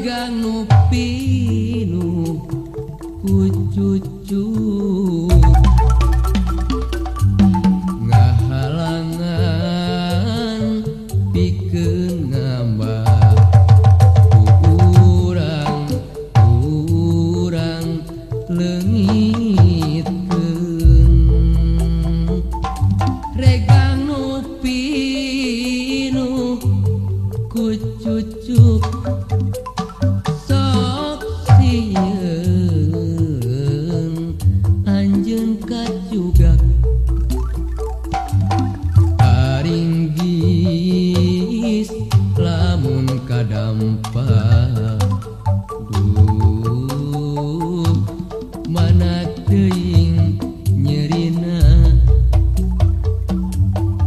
Regang nu pinuh ku cucu ngahalangan pikeun ngambah ku urang leungitkeun. Regang nu pinuh ku cucuk sok sieun anjeun kacugak aringgis lamun kadampak. Duh mana teuing nyerina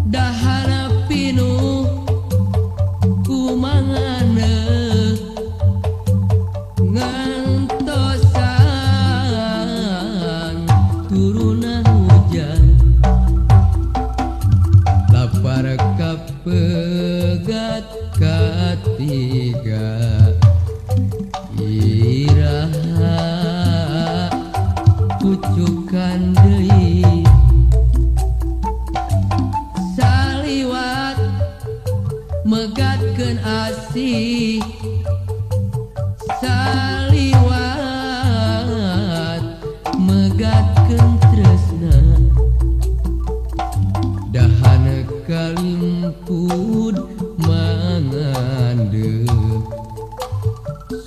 dahana pinuh ku mangane ngantosan turuna hujan. Lapar kapegat katiga iraha pucukan deui saliwat megatkeun asih saliwat megatkeun tresna dahana kalimpud mangandeuh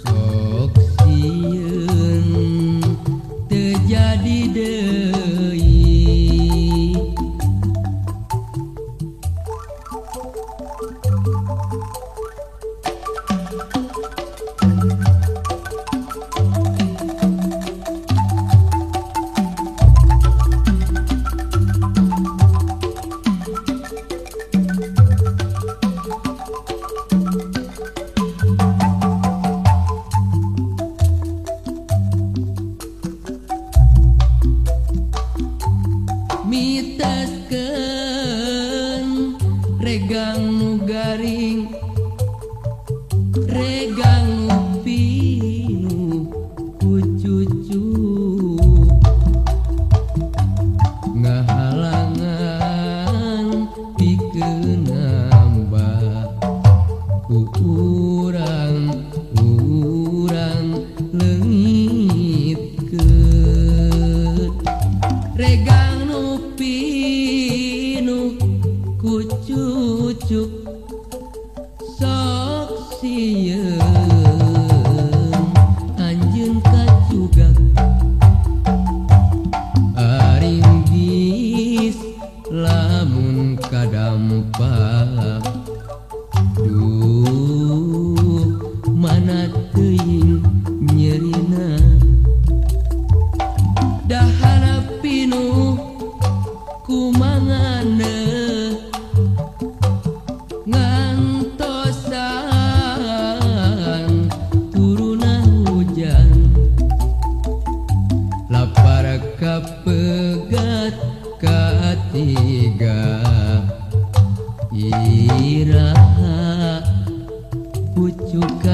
sok sieun teu jadi deui. Miteskeun regang nu garing regang nu pinuh ku cucu ngahalangan pikeun nambah ku urang leungitkeun. Regang nu pinuh ku cucuk sok sieun anjeun kacugak aringgis lamun kadampak. Duh mana teuing nyerina dahana pinuh ku mangane ngantosan turuna hujan. Lapar kapegat katiga iraha pucukan.